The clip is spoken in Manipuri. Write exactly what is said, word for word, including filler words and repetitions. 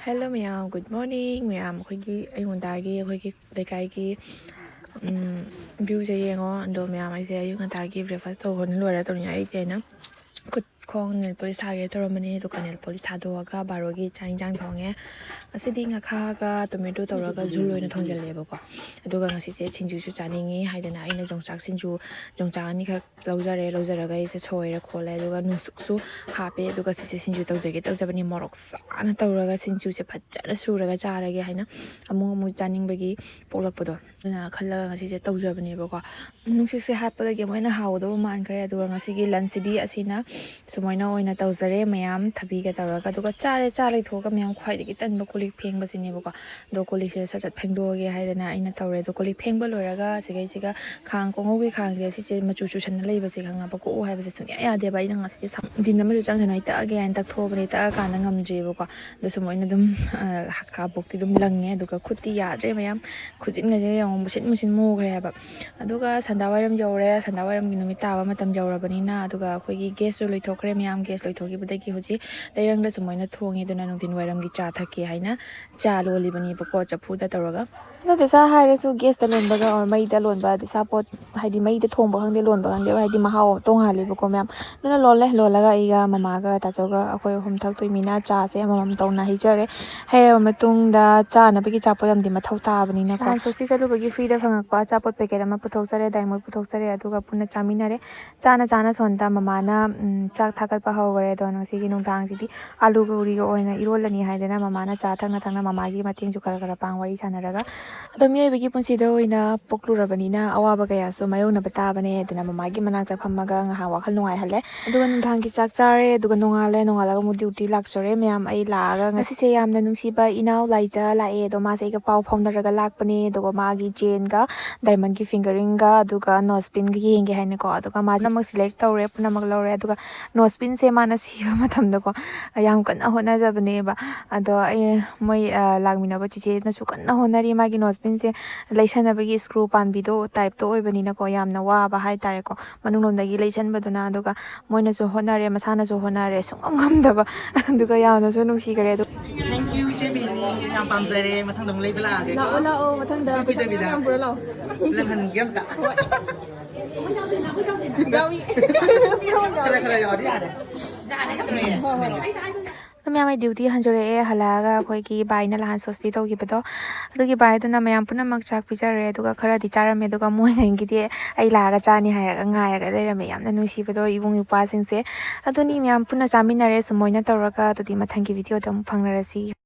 Hello ꯃꯌꯥꯝ, good morning ꯃꯌꯥꯝ꯫ ꯑꯩꯈꯣꯏꯒꯤ ꯑꯌꯨꯛ ꯉꯟꯇꯥꯒꯤ ꯑꯩꯈꯣꯏꯒꯤ ꯂꯩꯀꯥꯏꯒꯤ ꯚ꯭ꯌꯨꯁꯦ ꯌꯦꯡꯉꯣ꯫ ꯑꯗꯣ ꯃꯌꯥꯝ, ꯑꯩꯁꯦ ꯑꯌꯨꯛ ꯉꯟꯇꯥꯒꯤ breakfast ꯇꯧꯕꯅ ꯂꯣꯏꯔ ꯇꯧꯅꯤꯡꯉꯥꯏ ꯂꯩꯇꯦꯅ ꯈꯨꯠ ꯈꯣꯡ nail polish ꯊꯥꯒꯦ ꯇꯧꯔꯝꯕꯅꯦ꯫ ꯑꯗꯨꯒ nail polish ꯊꯥꯗꯣꯛꯑꯒ ꯕꯥꯔꯣꯒꯤ ꯆꯥꯛ ꯏꯟꯁꯥꯡ ꯊꯣꯡꯉꯦ꯫ ꯉꯁꯤꯗꯤ ꯉꯥꯈꯥꯒ tomato ꯇꯧꯔꯒ ꯖꯨꯜ ꯑꯣꯏꯅ ꯊꯣꯡꯖꯤꯜꯂꯦꯕꯀꯣ꯫ ꯑꯗꯨꯒ ꯉꯁꯤꯁꯦ ꯁꯤꯡꯖꯨꯁꯨ ꯆꯥꯅꯤꯡꯉꯤ ꯍꯥꯏꯗꯅ ꯑꯩꯅ ꯌꯣꯡꯆꯥꯛ ꯁꯤꯡꯖꯨ, ꯌꯣꯡꯆꯥꯛ ꯑꯅꯤꯈꯛ ꯂꯧꯖꯔꯦ꯫ ꯂꯧꯖꯔꯒ ꯑꯩꯁꯦ ꯁꯣꯏꯔ ꯈꯣꯠꯂꯦ, ꯑꯗꯨꯒ ꯅꯨꯡꯁꯨꯛꯁꯨ ꯍꯥꯞꯄꯦ꯫ ꯑꯗꯨꯒ ꯁꯤꯁꯦ ꯁꯤꯡꯖꯨ ꯇꯧꯖꯒꯦ ꯇꯧꯖꯕꯅꯤ꯫ ꯃꯣꯔꯣꯛ ꯁꯥꯅ ꯇꯧꯔꯒ ꯁꯤꯡꯖꯨꯁꯦ ꯐꯖꯅ ꯁꯨꯔꯒ ꯆꯥꯔꯒꯦ ꯍꯥꯏꯅ ꯑꯃꯨꯛ ꯑꯃꯨꯛ ꯆꯥꯅꯤꯡꯕꯒꯤ ꯄꯣꯛꯂꯛꯄꯗꯣ, ꯑꯗꯨꯅ ꯈꯜꯂꯒ ꯉꯁꯤꯁꯦ ꯇꯧꯖꯕꯅꯦꯕꯀꯣ꯫ ꯅꯨꯡꯁꯤꯠꯁꯦ ꯍꯥꯠꯄꯗꯒꯤ ꯑꯃꯨꯛ ꯍꯦꯟꯅ ꯍꯥꯎꯒꯗꯧꯕ ꯃꯥꯟꯈ꯭ꯔꯦ꯫ ꯑꯗꯨꯒ ꯉꯁꯤꯒꯤ lunchꯁꯤꯗꯤ ꯑꯁꯤꯅ ꯁꯨꯃꯥꯏꯅ ꯑꯣꯏꯅ ꯇꯧꯖꯔꯦ ꯃꯌꯥꯝ, ꯊꯕꯤꯒ ꯇꯧꯔꯒ꯫ ꯑꯗꯨꯒ ꯆꯥꯔꯦ, ꯆꯥ ꯂꯩꯊꯣꯛꯑꯒ ꯃꯌꯥꯝ, ꯈ꯭ꯋꯥꯏꯗꯒꯤ ꯇꯟꯕ ꯀꯣꯜ ꯂꯤꯛ ꯐꯦꯡꯕꯁꯤꯅꯦꯕꯀꯣ꯫ ꯑꯗꯣ ꯀꯣꯜ ꯂꯤꯛꯁꯦ ꯁꯠ ꯁꯠ ꯐꯦꯡꯗꯣꯛꯑꯒꯦ ꯍꯥꯏꯗꯅ ꯑꯩꯅ ꯇꯧꯔꯦ꯫ ꯑꯗꯣ ꯀꯣꯜ ꯂꯤꯛ ꯐꯦꯡꯕ ꯂꯣꯏꯔꯒ ꯁꯤꯒꯩꯁꯤꯒ ꯈꯥꯡ, ꯀꯣꯉꯧꯒꯤ ꯈꯥꯡꯁꯦ ꯁꯤꯁꯦ ꯃꯆꯨ ꯆꯨꯁꯟꯅ ꯂꯩꯕꯁꯦ ꯈꯪꯉꯕ, ꯀꯣꯛꯎ ꯍꯥꯏꯕꯁꯦ ꯁꯨꯡꯌꯥ ꯌꯥꯗꯦꯕ꯫ ꯑꯩꯅ ꯉꯁꯤꯁꯦ ꯁꯝ-, ꯗꯤꯟ ꯑꯃꯁꯨ ꯆꯪꯁꯅꯨ, ꯑꯩ ꯇꯛꯑꯒꯦ ꯍꯥꯏꯅ ꯇꯛꯊꯣꯛꯑꯕꯅꯦ꯫ ꯇꯛꯑꯀꯥꯟꯗ ꯉꯝꯗ꯭ꯔꯤꯕꯀꯣ꯫ ꯑꯗꯣ ꯁꯨꯝ ꯑꯣꯏꯅ ꯑꯗꯨꯝ, ꯑ, ꯀꯥꯕꯣꯛꯇꯤ ꯑꯗꯨꯝ ꯂꯪꯉꯦ꯫ ꯑꯗꯨꯒ ꯈꯨꯠꯇꯤ ꯌꯥꯗ꯭ꯔꯦ ꯃꯌꯥꯝ, ꯈꯨꯖꯤꯟꯒꯁꯦ ꯌꯦꯡꯉꯣ, ꯃꯨꯁꯤꯟ ꯃꯨꯁꯤꯟ ꯃꯨꯈ꯭ꯔꯦ ꯍꯥꯏꯕ꯫ ꯑꯗꯨꯒ ꯁꯟꯗꯥ ꯋꯥꯏꯔꯝ ꯌꯧꯔꯦ꯫ ꯁꯟꯗꯥ ꯋꯥꯏꯔꯝꯒꯤ ꯅꯨꯃꯤꯠ ꯇꯥꯕ ꯃꯇꯝ ꯌꯧꯔꯕꯅꯤꯅ, ꯑꯗꯨꯒ ꯑꯩꯈꯣꯏꯒꯤ gasꯁꯨ ꯂꯣꯏꯊꯣꯛꯈ꯭ꯔꯦ ꯃꯌꯥꯝ꯫ Gas ꯂꯣꯏꯊꯣꯛꯈꯤꯕꯗꯒꯤ ꯍꯧꯖꯤꯛ ꯂꯩꯔꯪꯗ ꯁꯨꯃꯥꯏꯅ ꯊꯣꯡꯉꯦ꯫ ꯑꯗꯨꯅ ꯅꯨꯡꯊꯤꯟ ꯋꯥꯏꯔꯝꯒꯤ ꯆꯥ ꯊꯛꯀꯦ ꯍꯥꯏꯅ ꯆꯥ ꯂꯣꯜꯂꯤꯕꯅꯦꯕꯀꯣ, ꯆꯐꯨꯗ ꯇꯧꯔꯒ꯫ ꯑꯗꯣ ꯗꯤꯁꯥ ꯍꯥꯏꯔꯁꯨ gasꯇ ꯂꯣꯟꯕꯒ or ꯃꯩꯗ ꯂꯣꯟꯕ ꯗꯤꯁꯥ ꯄꯣꯠ, ꯍꯥꯏꯗꯤ ꯃꯩꯗ ꯊꯣꯡꯕ ꯈꯪꯗꯦ, ꯂꯣꯟꯕ ꯈꯪꯗꯦ, ꯍꯥꯏꯗꯤ ꯃꯍꯥꯎ ꯇꯣꯡꯉꯥꯜꯂꯦꯕꯀꯣ ꯃꯌꯥꯝ꯫ ꯑꯗꯨꯅ ꯂꯣꯜꯂꯦ꯫ ꯂꯣꯜꯂꯒ ꯑꯩꯒ ꯃꯃꯥꯒ ꯇꯥꯆꯧꯒ ꯑꯩꯈꯣꯏ ꯑꯍꯨꯝ ꯊꯛꯇꯣꯏ ꯃꯤꯅ ꯆꯥꯁꯦ ꯑꯃꯃꯝ ꯇꯧꯅ ꯍꯩꯖꯔꯦ꯫ ꯍꯩꯔꯕ ꯃꯇꯨꯡꯗ ꯆꯥꯅꯕꯒꯤ ꯑꯆꯥꯄꯣꯠ ꯑꯃꯗꯤ ꯃꯊꯧ ꯇꯥꯕꯅꯤꯅꯀꯣ꯫ ꯅꯍꯥꯟ ꯁꯣꯁꯇꯤ ꯆꯠꯂꯨꯕꯒꯤ freeꯗ ꯐꯪꯉꯛꯄ ꯑꯆꯥꯄꯣꯠ packet ꯑꯃ ꯄꯨꯊꯣꯛꯆꯔꯦ, ꯗꯥꯏꯃꯣꯟ ꯄꯨꯊꯣꯛꯆꯔꯦ, ꯑꯗꯨꯒ ꯄꯨꯟꯅ ꯆꯥꯃꯤꯟꯅꯔꯦ꯫ ꯆꯥꯅ ꯆꯥꯅ ꯁꯣꯝꯗ ꯃꯃꯥꯅ, ꯎꯝ, ꯆꯥꯛ ꯊꯥꯒꯠꯄ ꯍꯧꯈꯔꯦ꯫ ꯑꯗꯣ ꯉꯁꯤꯒꯤ ꯅꯨꯡꯗꯥꯡꯁꯤꯗꯤ ꯑꯥꯂꯨꯒ ꯎꯔꯤꯒ ꯑꯣꯏꯅ ꯏꯔꯣꯜꯂꯅꯤ ꯍꯥꯏꯗꯅ ꯃꯃꯥꯅ ꯆꯥ ꯊꯛꯅ ꯊꯛꯅ ꯃꯃꯥꯒꯤ ꯃꯇꯦꯡꯁꯨ ꯈꯔ ꯈꯔ ꯄꯥꯡ ꯋꯥꯔꯤ ꯁꯥꯟꯅꯔꯒ꯫ ꯑꯗꯣ ꯃꯤꯑꯣꯏꯕꯒꯤ ꯄꯨꯟꯁꯤꯗ ꯑꯣꯏꯅ ꯄꯣꯛꯂꯨꯔꯕꯅꯤꯅ ꯑꯋꯥꯕ ꯀꯌꯥꯁꯨ ꯃꯥꯌꯣꯛꯅꯕ ꯇꯥꯕꯅꯦ꯫ ꯑꯗꯨꯅ ꯃꯃꯥꯒꯤ ꯃꯅꯥꯛꯇ ꯐꯝꯃꯒ ꯉꯥꯏꯍꯥꯛ ꯋꯥꯈꯜ ꯅꯨꯡꯉꯥꯏꯍꯜꯂꯦ꯫ ꯑꯗꯨꯒ ꯅꯨꯡꯗꯥꯡꯒꯤ ꯆꯥꯛ ꯆꯥꯔꯦ, ꯑꯗꯨꯒ ꯅꯣꯡꯉꯥꯜꯂꯦ꯫ ꯅꯣꯡꯉꯥꯜꯂꯒ ꯑꯃꯨꯛ duty ꯂꯥꯛꯆꯔꯦ ꯃꯌꯥꯝ꯫ ꯑꯩ ꯂꯥꯛꯑꯒ ꯉꯁꯤꯁꯦ ꯌꯥꯝꯅ ꯅꯨꯡꯁꯤꯕ ꯏꯅꯥꯎ ꯂꯥꯏꯖ ꯂꯥꯛꯑꯦ꯫ ꯑꯗꯣ ꯃꯥꯁꯦ ꯑꯩꯒ ꯄꯥꯎ ꯐꯥꯎꯅꯔꯒ ꯂꯥꯛꯄꯅꯦ꯫ ꯑꯗꯨꯒ ꯃꯥꯒꯤ chainꯒ diamondꯒꯤ fingeringꯒ ꯑꯗꯨꯒ nose pinꯒ ꯌꯦꯡꯒꯦ ꯍꯥꯏꯅꯀꯣ꯫ ꯑꯗꯨꯒ ꯃꯥꯁꯦ ꯄꯨꯝꯅꯃꯛ select ꯇꯧꯔꯦ, ꯄꯨꯝꯅꯃꯛ ꯂꯧꯔꯦ꯫ ꯑꯗꯨꯒ nose pinꯁꯦ ꯃꯥꯅ ꯁꯤꯕ ꯃꯇꯝꯗꯀꯣ, ꯌꯥꯝ ꯀꯟꯅ ꯍꯣꯠꯅꯖꯕꯅꯦꯕ꯫ ꯑꯗꯣ ꯑꯩ, ꯃꯣꯏ, ꯑ, ꯂꯥꯛꯃꯤꯟꯅꯕ ꯆꯤꯆꯦꯅꯁꯨ ꯀꯟꯅ ꯍꯣꯠꯅꯔꯤ꯫ ꯃꯥꯒꯤ nose pinꯁꯦ ꯂꯩꯁꯟꯅꯕꯒꯤ screw ꯄꯥꯟꯕꯤꯗꯣ typeꯇꯣ ꯑꯣꯏꯕꯅꯤꯅꯀꯣ, ꯌꯥꯝꯅ ꯋꯥꯕ ꯍꯥꯏꯇꯥꯔꯦꯀꯣ, ꯃꯅꯨꯡꯂꯣꯝꯗꯒꯤ ꯂꯩꯁꯟꯕꯗꯨꯅ꯫ ꯑꯗꯨꯒ ꯃꯣꯏꯅꯁꯨ ꯍꯣꯠꯅꯔꯦ, ꯃꯁꯥꯅꯁꯨ ꯍꯣꯠꯅꯔꯦ, ꯁꯨꯡꯉꯝ ꯉꯝꯗꯕ꯫ ꯑꯗꯨꯒ ꯌꯥꯝꯅꯁꯨ ꯅꯨꯡꯁꯤꯈꯔꯦ꯫ ꯑꯗꯨ Thank you, ꯌꯥꯝ ꯄꯥꯝꯖꯔꯦ꯫ ꯃꯊꯪꯗ ꯑꯃꯨꯛ ꯂꯩꯕ ꯂꯥꯛꯑꯒꯦ꯫ ꯂꯥꯛꯑꯣ ꯂꯥꯛꯑꯣ, ꯃꯊꯪꯗ ꯄꯩꯁꯥ ꯃꯌꯥꯝ ꯌꯥꯝ ꯄꯨꯔ ꯂꯥꯛꯑꯣ꯫ ꯅꯪ ꯍꯟꯒꯦ ꯑꯝꯇ꯫ ꯌꯥꯎꯏ꯫ ꯈꯔ ꯈꯔ ꯌꯥꯎꯔꯗꯤ ꯌꯥꯔꯦ꯫ ꯍꯣꯏ ꯍꯣꯏ꯫ ꯑꯗꯣ ꯃꯌꯥꯝ, ꯑꯩ ꯗ꯭ꯌꯨꯇꯤ ꯍꯟꯖꯔꯛꯑꯦ꯫ ꯍꯜꯂꯛꯑꯒ ꯑꯩꯈꯣꯏꯒꯤ ꯕꯥꯏꯅ ꯅꯍꯥꯟ ꯁꯣꯁꯇꯤ ꯇꯧꯈꯤꯕꯗꯣ, ꯑꯗꯨꯒꯤ ꯕꯥꯏꯗꯨꯅ ꯃꯌꯥꯝ ꯄꯨꯝꯅꯃꯛ ꯆꯥꯛ ꯄꯤꯖꯔꯦ꯫ ꯑꯗꯨꯒ ꯈꯔꯗꯤ ꯆꯥꯔꯝꯃꯦ, ꯑꯗꯨꯒ ꯃꯣꯏꯉꯩꯒꯤꯗꯤ ꯑꯩ ꯂꯥꯛꯑꯒ ꯆꯥꯅꯤ ꯍꯥꯏꯔꯒ ꯉꯥꯏꯔꯒ ꯂꯩꯔꯝꯃꯦ꯫ ꯌꯥꯝꯅ ꯅꯨꯡꯁꯤꯕꯗꯣ ꯏꯕꯨꯡ ꯏꯄ꯭ꯋꯥꯁꯤꯡꯁꯦ꯫ ꯑꯗꯨꯅꯤ, ꯃꯌꯥꯝ ꯄꯨꯟꯅ ꯆꯥꯃꯤꯟꯅꯔꯦ ꯁꯨꯃꯥꯏꯅ ꯇꯧꯔꯒ꯫ ꯑꯗꯨꯗꯤ ꯃꯊꯪꯒꯤ ꯚꯤꯗꯤꯑꯣꯗ ꯑꯃꯨꯛ ꯐꯪꯅꯔꯁꯤ꯫